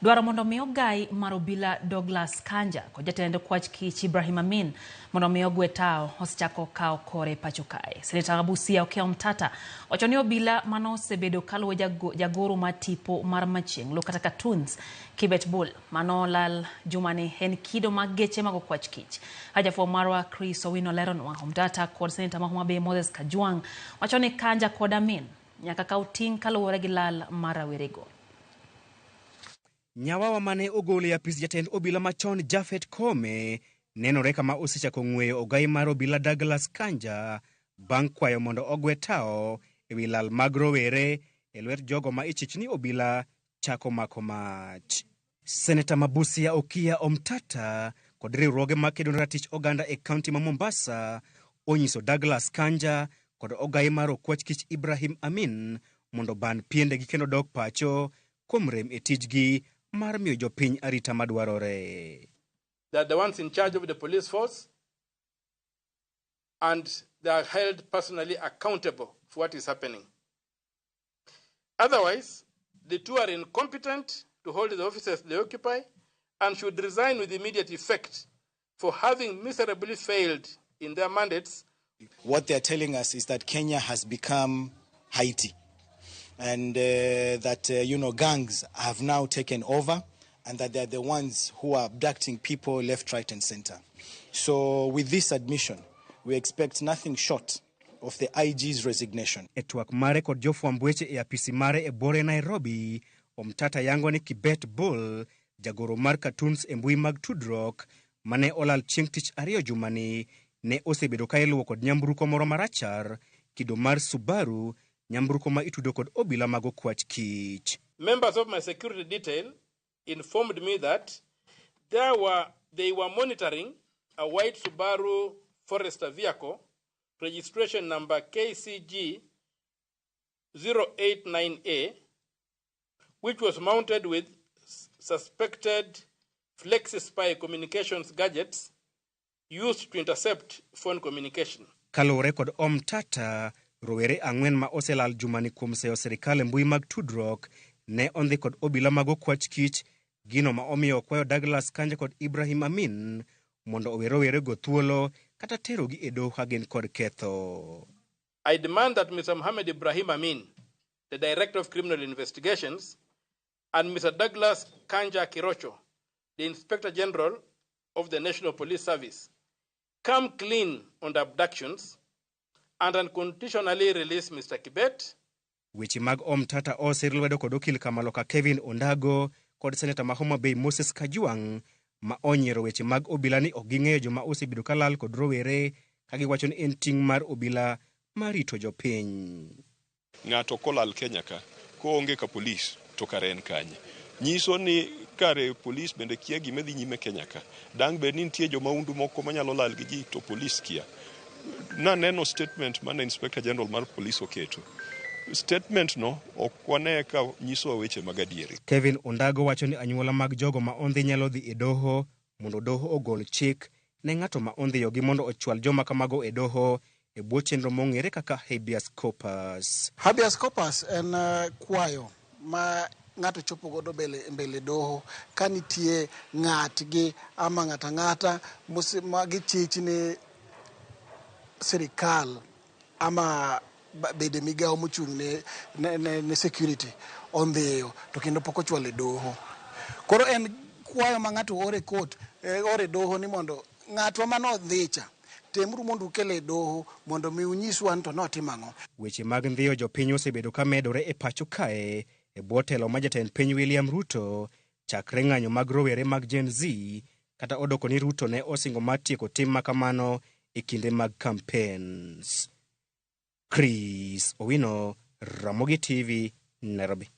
Dwaro mondo mi ogai mar obila Douglas Kanja kod jatend kwach kich Ibrahim Amin mondo mi ogwe tawo osechako kawo kore pacho kae. Seneta ma Busia Okiya Omtata wacho ni obila mano osebedo kaluwo jagoro mar tipo mar Machieng' kata cartoons Kibet Bull mano lal jumani en kido mag geche mag okwach kich. Jafwambo marwa Chris Owino leronwa. Omtata kod seneta ma Homa Bay Moses Kajwang' wacho ni Kanja kod Amin nyaka kaw ting' kaluwore gi lal mar rawerego. Nyawawa mane ogol e apis jatend obila machon Japhet Koome nenore kama osechako ng'weyo ogai mar obila Douglas Kanja bang' kwayo mondo ogwe tawo e wi lal mag rowere e lwet jogo ma ichich ni obila chako mako mach. Seneta ma Busia Okiya Omtata kod riwruoge makedo ne ratich oganda e kaunti ma Mombasa onyiso Douglas Kanja kod ogai mar okwach kich Ibrahim Amin mondo ban piendegi kendo dok pacho kuom rem e tijgi mar miyo jopiny arita madwarore. They are the ones in charge of the police force and they are held personally accountable for what is happening. Otherwise, the two are incompetent to hold the offices they occupy and should resign with immediate effect for having miserably failed in their mandates. What they're telling us is that Kenya has become Haiti and that gangs have now taken over and that they're the ones who are abducting people left, right and center. So with this admission, we expect nothing short of the IG's resignation. E twak mare kod jofwamb weche e apisi mare e bore Nairobi, Omtata yango ni Kibet Bull, jagoro mar cartoons e mbui mag tudruok, mane olal chieng' tich ariyo jumani, ne osebedo ka iluwo kod nyamburko moro marachar, kido mar Subaru, nyamburko ma itudo kod obila mag okwach kich. Members of my security detail informed me that they were monitoring a white Subaru Forester vehicle, registration number KCG 089A, which was mounted with suspected FlexiSpy communications gadgets used to intercept phone communication. Kaluwore kod Omtata, rowere ang'wen ma oselal jumani kuom seyo sirikal e mbui mag tudruok ne ondhi kod obila mag okwach kich, gino ma omiyo okwayo Douglas Kanja kod Ibrahim Amin mondo owe rowerego thuolo kata terogi e doho ka gin kod ketho. I demand that Mr. Mohammed Ibrahim Amin, the Director of Criminal Investigations, and Mr. Douglas Kanja Kirocho, the Inspector General of the National Police Service, come clean on the abductions and unconditionally release Mr. Kibet. Weche mag Omtata osir lwedo kod okil Kamaloka Kevin Ondago kod seneta ma Homa Bay Moses Kajwang' ma onyiero weche mag obila ni ok ging'eyo joma osebedo ka lal kod rowere ka giwacho ni en ting' mar obila mar rito jopiny. Ng'ato kolal Kenya ka koonge ka polis to kare en kanye? Nyiso ni kare polis bende kia gima dhi nyime Kenya ka. Dang' bed ni nitie jomahundu moko manyalo lal gi ji to polis kia. Naneno statement mane Inspector General mar polis oketo. Statement no ok wane ka nyisowa weche mag adieri. Kevin Ondago wacho ni anyuola mag jogo ma ondhi nyalo dhi e doho mondo doho ogol chik ne ng'ato ma ondhiyogi mondo ochwal joma kamago e doho e bwo chenro mong'ere kaka habeas corpus. Habeas corpus en kwayo ma ng'ato chopo godo mbele doho ka nitie ng'atgi ama ng'ata ng'ata ma gichich ni sirikal ama bede migawo mochung' ne security ondhiyo to kendo pok ochwalo e doho. Koro en kwayo ma ng'ato ore court, ore doho ni mondo ng'atwa manodhi cha temuru mondo ukele e doho mondo mi unyiswa ni to notimo ang'o. Weche mag ndhiyo jopiny osebedo ka medore e pacho kae e bwo telo ma jatend piny William Ruto chakre ng'anyo mag rowere mag Gen Z kata odoko ni Ruto ne osingo mar tieko tim makamano e kinde mag campaigns. Chris Owino, Ramogi TV, Nairobi.